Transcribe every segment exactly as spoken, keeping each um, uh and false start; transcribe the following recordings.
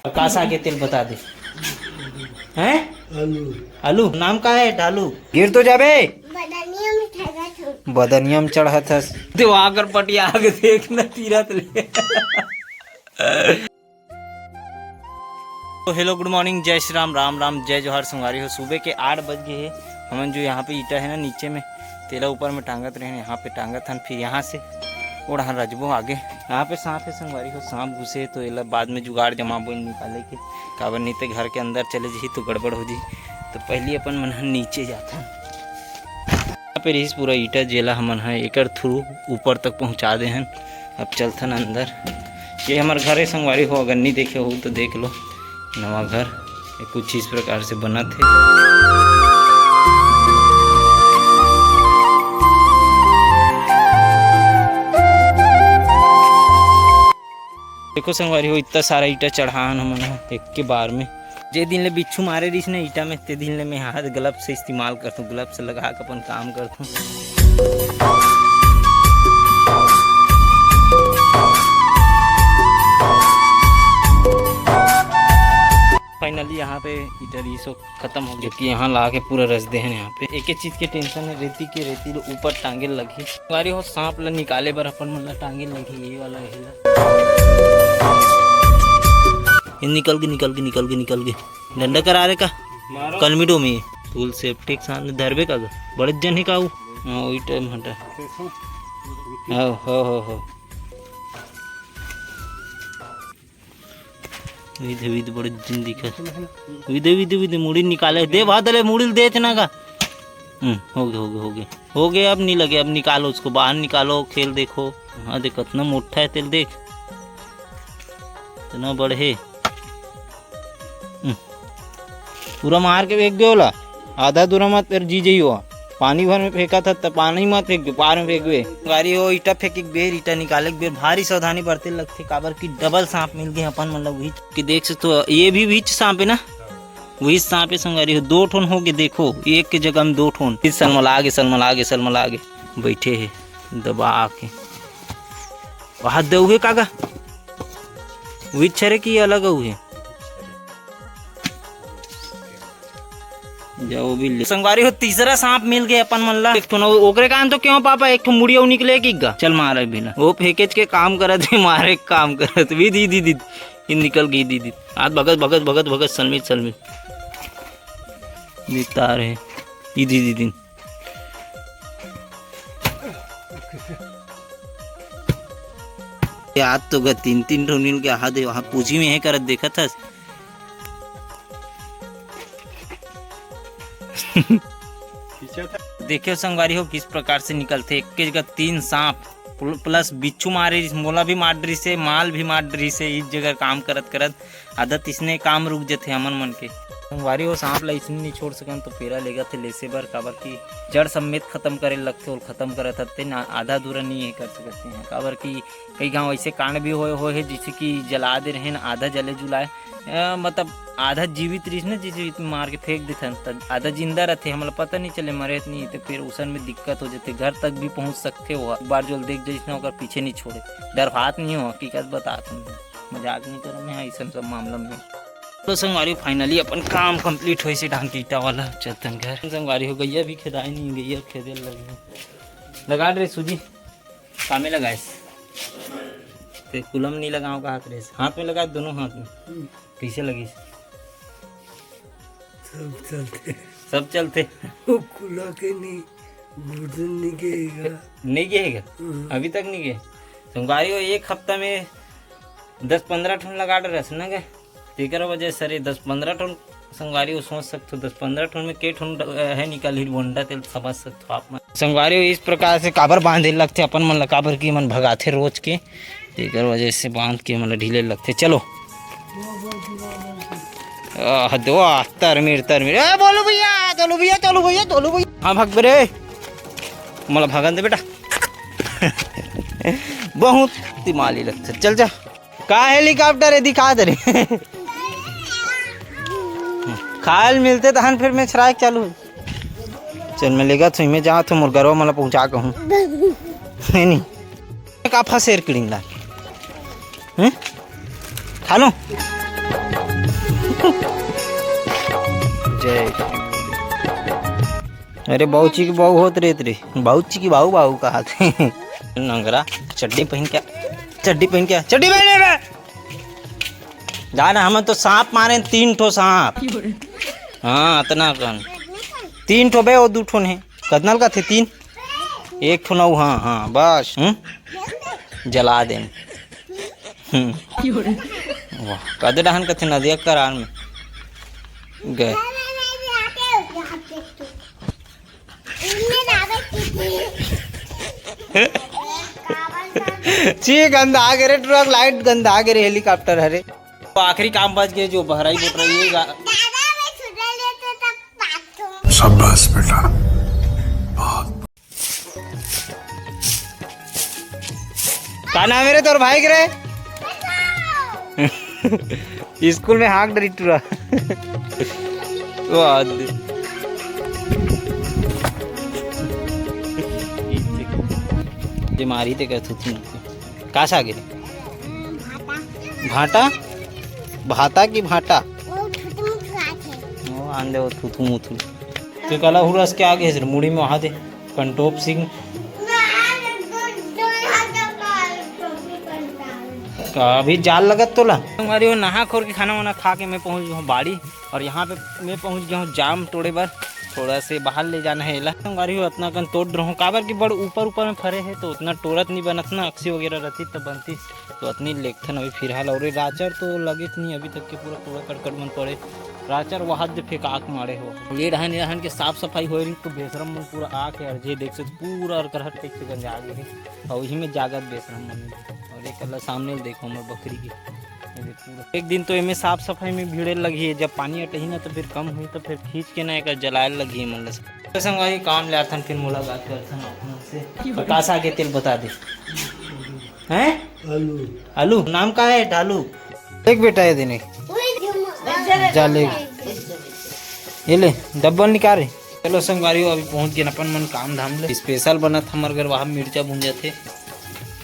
का साग हे तेला बता दे। हैं? आलू। आलू? नाम का हे? डालू। गिर तो जाबे। बदनिया में ठगत हूँ। बदनिया में चढ़त हस। देवा कर पटिया आगे देख न तीरत ले। तो hello, good morning, जय श्री राम, राम राम, जय जोहार संगवारी हो। सुबह के आठ बज गे हे। हमन जो यहाँ पे ईटा हे ना नीचे में, तेला ऊपर में टांगत रहेन, यहाँ पे टांगत हन, फिर यहाँ से ओढ़ान रजबो आगे। यहाँ पे सांप हे संगवारी हो, सांप घुसे हे, तो एला बाद में जुगाड़ जमाबो निकाले के, काबर नहीं ते घर के अंदर चले जही तो गड़बड़ हो जही। तो पहली अपन मन ह नीचे जाथन। यहाँ पे रहिस पूरा ईटा, जेला हमन ह एकर through ऊपर तक पहुँचा दे हन। अब चलथन अंदर। ये हमर घर हे संगवारी हो, अगर नहीं देखे हो तो देख लो, नवा घर। ये कुछ इस प्रकार से बनत हे। देखो संगवारी हो, इतना सारा ईटा चढ़ान हमन ह एक के बार में। जे दिन ले बिच्छू मारे रहिस ना ईटा में, ते दिन ले मैं हाथ gloves से इस्तेमाल करथूं, gloves लगा के अपन काम करथूं। Finally यहाँ पे ईटा रहिस, खत्म हो गया, क्योंकि यहाँ ला के पूरा रच दे हन। यहाँ पे एक एक चीज के tension हे, रेती के, रेती ल ऊपर टांगे लगही। संगवारी हो, सांप ला निकाले बर अपन मन ला टांगे लगही, ये वाला हे ला। ये निकल के, निकल के, निकल के, निकल के। डंडा करा रे का? मारो। कलमी डोमी। तूल सेफ्टी के साथ धरबे का ग? बड़े जन हे का ऊ? हाँ, वही टाइम हटा। हो, हो, हो, हो। विधे, विधे बड़े जिन दिखत। विधे, विधे, विधे मुड़ी निकाले। दे भादले मुड़ी ल देच ना का। हम्म, हो गए, हो गए, हो गए। हो गए, अब नहीं लगे, अब निकालो उसको, बाहर निकालो, खेल देखो। हाँ, देख, कितना मोटा है तेल, देख। इतना बड़े है। हम्म। पूरा मार के फेंक दे ओला। आधा दूरा मत फेर जी जई हो। पानी भर में फेंका था, त पानी मत फेंक दे, पार में फेंक दे। गाड़ी हो, ईटा फेंके के बेर, ईटा निकाले के बेर भारी सावधानी बरते लगथे, काबर कि डबल सांप मिल गए अपन मन ला। वही कि देख सकते हो, ये भी विच सांप है ना, वही सांप है संगवारी हो। दो ठोन हो गए, देखो, एक के जगह में दो ठोन। फिर सलमला के, सलमला के, सलमला के बैठे है दबा के। वहाँ दे उहे कागा, विच हरे की अलग उहे। जाओ भी ले। संगवारी हो, तीसरा सांप मिल गए अपन मन ला। एक ठो न, ओकरे कारण तो क्यों पापा, एक ठो मुड़िया निकले कि गा। चल मारे बिना। वो फेंकेच के काम करत है, मारे के काम करत। भी दी, दी, दी। ये निकल गई, दी, दी। हाथ भगत, भगत, भगत, भगत, सलमित, सलमित। नितार है। ये दी, दी, दी। ये हाथ तो गा तीन, तीन ठो मिल के हाथ है, वहाँ पूछी में है करत देखत हस। देखियो संगवारी हो, किस प्रकार से निकलथे। एक के जगह तीन सांप प्ल-, plus बिच्छू मारे रिस, मोला भी मार डरिस हे, माल भी मार डरिस हे। इस जगह काम करत करत आदत इसने काम रुक जथे हमन मन के। संगवारी हो, सांप ला इसने नहीं छोड़ सकन, तो पेरा लेगा थे लेसे बर, काबर कि जड़ समेत खत्म करे लगथे, ओल खत्म करत हते ना, आधा दूरा नहीं ये कर सकते हैं, काबर कि कई गांव ऐसे कांड भी होए, होए हे, जैसे कि जला दे रहे ना, आधा जले जुलाए, अ, मतलब आधा जीवित रहिस ना, जैसे मार के फेंक देथन, त आधा जिंदा रहथे, हमला पता नहीं चले मरे त नहीं, तो फिर उसन में दिक्कत हो जाथे, घर तक भी पहुंच सकथे। वो एक बार जो देख जइस ना, ओकर पीछे नहीं छोड़े। डरफात नहीं हो, हकीकत बतात हूँ, मजाक नहीं करो मैं ऐसन सब मामला में। तो संगवारी, finally अपन काम complete होइस हे धान के ईटा वाला। चलतन घर। संगवारी हो, गैया भी खेदाई नहीं, गैया खेदे लगे। लगा रे सूजी। कामे लगाइस? ते कुलम नहीं लगाओ का हाथ रे? हाथ में लगा, दोनों हाथ में। हम्म। कैसे लगिस? सब चलथे। सब चलथे? वो कुला के नहीं, गुर्दन नहीं गेगा। नहीं गेगा? हम्म। अभी तक नहीं गे। संगवारी हो, एक हफ्ता में दस पंद्रह ठन लगा डरस ना गे। तेकर वजह से रे दस पंद्रह ठन संगवारी हो सोच सकथो, दस पंद्रह ठन में के ठन ड-, हे निकलही बोंडा, तेल समझ सकथो आप मन। संगवारी हो, इस प्रकार से काबर बांधे लगथे अपन मन ला, काबर कि मन भगाथे रोज के, तेकर वजह से बांध के मन ला ढीले लगथे। चलो। आह, दो, आह, तरमीर, तरमीर। ए, बोलू भैया, चलो भैया, चलो भैया, चलो भैया। हाँ, भाग बे रे। मोला भगन दे बेटा। बहुत दिमाली लगथे। चल जा। का helicopter हे, दिखा दे रे। खाए ल मिलथे तहन फिर मैं छराए के चालू होही। चल, मैं लेगत हूँ, मैं जात हूँ, मोर गरवा मन ला पहुँचा के हूँ। है नी? का फसेर किड़िंग ला? हैं? खा लो। जय श्री। अरे बाऊची की बाऊ होत रेत रे, बाऊची की बाऊ बाऊ कहा थे। नंगरा चड्डी पहन के, चड्डी पहन के, चड्डी पहने बे। जाना हम तो सांप मारे, तीन ठो सांप। हाँ, अतना कन तीन ठो बे, वो दू ठो ने। कतनल का थे तीन? एक ठो नौ, हाँ, हाँ, बस। हम्म? जला देन। हम्म। वाह, कदे डहन कथे नदिया करार में गए। ची गंदा आ गे रे, ट्रक लाइट गंदा आ गे रे, हेलीकॉप्टर हरे। तो आखिरी काम बच गए जो बहराई बोट रही है। शाबाश बेटा। का नाम है रे तोर भाई के रे? स्कूल में हाक डरी टूरा। वाह दे। बीमारी ते कर थुथु। का साग रे? भाटा। भाटा? भाता की भाटा? वो थुथु मुथु आथे। वो आन दे वो थुथु मुथु। तो कला हुरस के आगे है मुड़ी में वहाँ दे। कंटोप सिंह। का अभी जाल लगत तोला? हमारी वो नहा खोर के खाना वाना खा के मैं पहुँच गया हूँ बाड़ी, और यहाँ पे मैं पहुँच गया हूँ जाम तोड़े बर। थोड़ा से बाहर ले जाना है एला। हमारी वो अतना कन तोड़ रहा हूँ, काबर की बड़ ऊपर ऊपर में फरे है, तो उतना टोरत नहीं बनत ना, अक्सी वगैरह रहती तब बनती। तो अतनी लेखथन अभी फिलहाल, और ये राचर तो लगिस नहीं अभी तक के, पूरा कूड़ा करकट मन पड़े। राचर वहाद दे फेंकाक मारे हो। ये डहन, ये डहन के साफ सफाई होए रही तो बेसरम मन पूरा आके, और जे देख से पूरा अरकरहट टाइप से गंजा गे हे। और वही में जागत बेसरम मन। और एक अल्लाह सामने देखो हमर बकरी की, ये देख पूरा। एक दिन तो एमे साफ सफाई में भीड़े लगी है, जब पानी अटही ना तो फिर कम हुई तो फिर खींच के ना एक जलाए लगी है मन। तो संगवारी काम ले आथन, फिर मुलाकात करथन अपन से। प्रकाश आगे तेल बता दे। हैं? आलू। आलू? नाम का है? ढालू। एक बेटा है देने। जा ले। ये ले, डब्बल निकाल रे। चलो संगवारी हो, अभी पहुंच गए अपन मन काम धाम ले। स्पेशल बनत हमर घर, वहाँ मिर्चा भूंजा थे।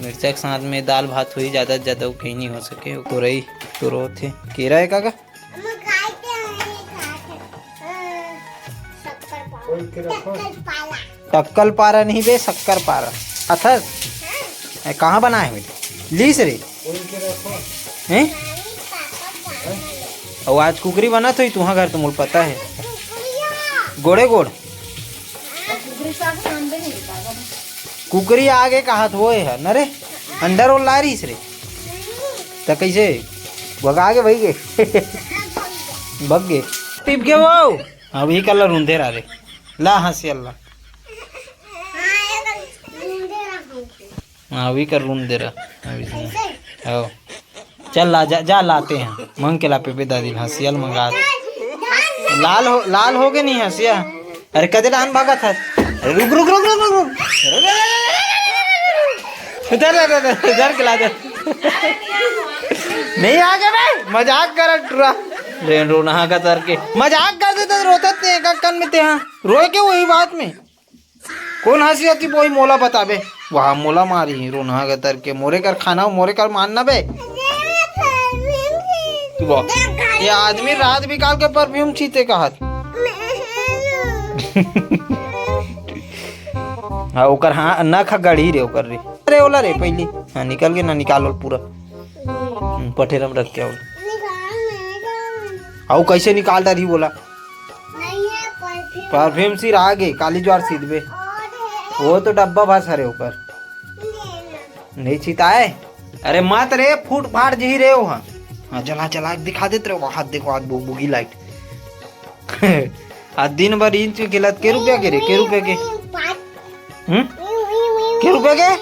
मिर्चा के साथ में दाल भात हुई, ज़्यादा से ज़्यादा वो कहीं नहीं हो सके। वो तोरई, तोरो थे। केरा है काका? हम खाए के हैं, खाए के। अ, शक्कर पारा। टक्कल पारा। टक्कल पारा नहीं बे, शक्कर पारा। अथस? ए, कहाँ बनाए हुए? लीस रे? हैं? अउ आज कुकरी बनत होई तुहाँ घर, तो मोल पता है। गोड़े गोड़। कुकरी आगे कहत होए है न रे, अंडा रोल ला रहीस रे। त कैसे? भगा के भाई गे। भग गे। टिप गे वो। अभी कल रूंधे रहा रे। ला हंसी अल्लाह। हाँ, अभी कर रूंध दे रहा। अभी से। आओ। चल ला, जा, जा लाते हैं। मंग के ला पेपे दादी ला, हंसियल मंगा। लाल हो, लाल हो गए नहीं हंसिया। अरे कदे डान भागा था। अरे रुक, रुक, रुक, रुक, रुक, रुक। इधर, इधर, इधर, इधर के ला दे। नहीं आ गए भाई, मजाक कर टुरा। रे रोना का तर के। मजाक कर देता, रोता ते एक कन में ते हाँ। रोए के वही बात में। कौन हंसी आती वही मोला बताबे। वहाँ मोला मारी ही रोना के तर के। मोरे कर खाना हो, मोरे कर मानना बे। वाह। ये आदमी रात बिकाल के परफ्यूम छीते कहत। हाँ, ओकर हाँ, नख गड़ी रे ओकर रे। अरे ओला रे पहली। हाँ, निकल गए ना, निकाल ओल पूरा। हम्म, पठेरा में रख के आओ। आओ, कैसे निकाल डारी बोला? नहीं है परफ्यूम। परफ्यूम सिर आ गए, काली ज्वार सीधबे। और है। वो तो डब्बा भर सारे ऊपर। नहीं है ना। नहीं छिताए? अरे मत रे, फूट फाट जी रे वहाँ। हाँ, जला, जला के दिखा देते रे, वहाँ देखो, आज बुगबुगी लाइट। आज दिन भर इंच के खेलत, के रुपया के रे, के रुपया के? हम्म? के रुपया के?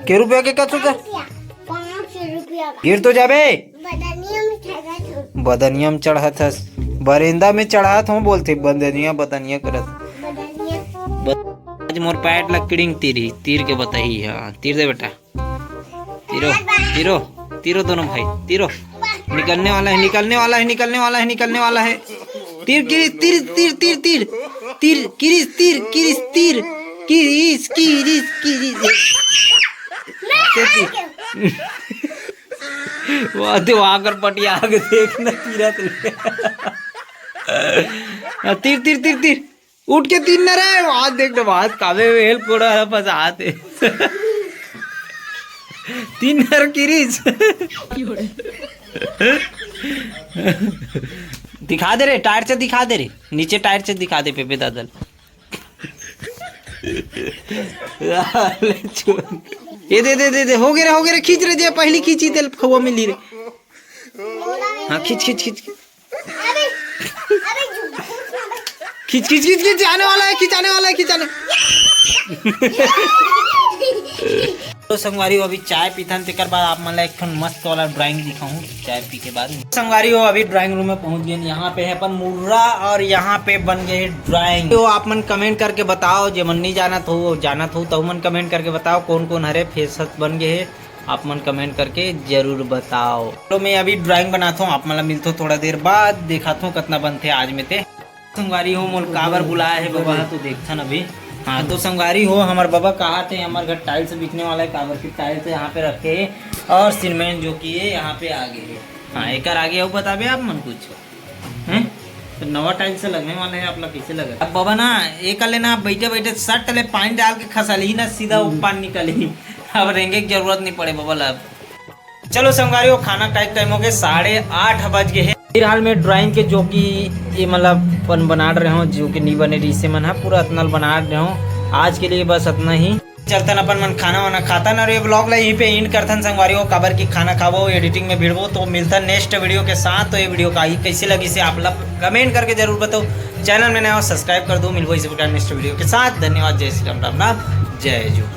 के रुपया के कछु का? पाँच सौ रुपया का। गिर तो जाबे। बदनिया में चढ़त हूँ। बदनिया में चढ़त हस। बरेंदा में चढ़त हूँ बोलते, बदनिया, बदनिया करत। बदनिया। ब-, आज मोर पैट ला किड़िंग तीर ही, तीर के बताही, हाँ, तीर दे बेटा। तीरो, तीरो, तीरो दोनों भाई, तीरो। निकलने वाला है, निकलने वाला है, निकलने वाला है, निकलने वाला है। तीर, किरिस, तीर, तीर, तीर, तीर। तीर, किरिस, तीर, किरिस, तीर। किरिस, किरिस, किरिस। तीर, तीर। वाह, दे वहां कर पटिया आगे देखना तीरत ले। तीर, तीर, तीर, तीर। उठ के तीर न रे, वहां देख ना, वहां कावे में हेल्प कोड़ा फंसा आते। तीन नर किरीच। दिखा दे रे, टायर से दिखा दे रे, नीचे टायर से दिखा दे पेपे दादल। ये दे, दे, दे, दे, हो गए रे, हो गए रे, खींच रे, जे पहली खींची तेल खवा मिली रे। हाँ, खींच, खींच, खींच, खींच। खींच, खींच, खींच, खींच, आने वाला है, खींचाने वाला है, खींचाने। तो संगवारी हो, अभी चाय पीथन, तेकर बाद आप मन ला एक ठन मस्त वाला ड्राइंग दिखाऊं चाय पी के बाद। संगवारी हो, अभी ड्राइंग रूम में पहुंच गए। यहाँ पे है अपन मुर्रा और यहाँ पे बन गए ड्राइंग। तो आप मन कमेंट करके बताओ, जे मन नहीं जानत हो, जानत हो तो मन कमेंट करके बताओ कौन कौन हरे फेस बन गए है। आप मन कमेंट करके जरूर बताओ। तो मैं अभी ड्राइंग बनाता हूँ, आप मन ला मिलता हूँ थोड़ा देर बाद, दिखाता हूँ कितना बनते आज में ते। संगवारी हो, मोल काबर बुलाया है बाबा, तो देखथन अभी। हाँ, तो संगवारी हो, हमार बाबा कहा थे, हमार घर टाइल्स बिकने वाला है, काबर की टाइल्स यहाँ पे रखे है और सीमेंट जो कि है यहाँ पे आगे है। हाँ, एकर आगे अउ बताबे आप मन कुछ, हैं? तो नवा टाइल्स से लगने वाला है, आप लोग कैसे लगा? अब बाबा ना, एक ले ना, बैठे बैठे सट ले पानी डाल के खसलही ना, सीधा वो पानी निकलही। अब रेंगे की जरूरत नहीं पड़े बाबा ला। चलो संगवारी हो, खाना टाइम टाइम हो गए, साढ़े आठ बज गए हैं। फिलहाल मैं ड्राइंग के जो कि ये मतलब अपन बना रहे हो, जो कि नहीं बने रही से मन है, पूरा इतना बना रहे हो। आज के लिए बस इतना ही। चलतन अपन मन खाना वाना खातन और ये ब्लॉग ला यहीं पे एंड करथन संगवारी हो, काबर की खाना खाबो, एडिटिंग में भिड़बो। तो मिलता नेक्स्ट वीडियो के साथ। तो ये वीडियो का ही कैसे लगी से आप लोग कमेंट करके जरूर बताओ। चैनल में नया हो, सब्सक्राइब कर दो। मिलबो इसी प्रकार नेक्स्ट वीडियो के साथ। धन्यवाद। जय श्री राम, राम राम, जय जू।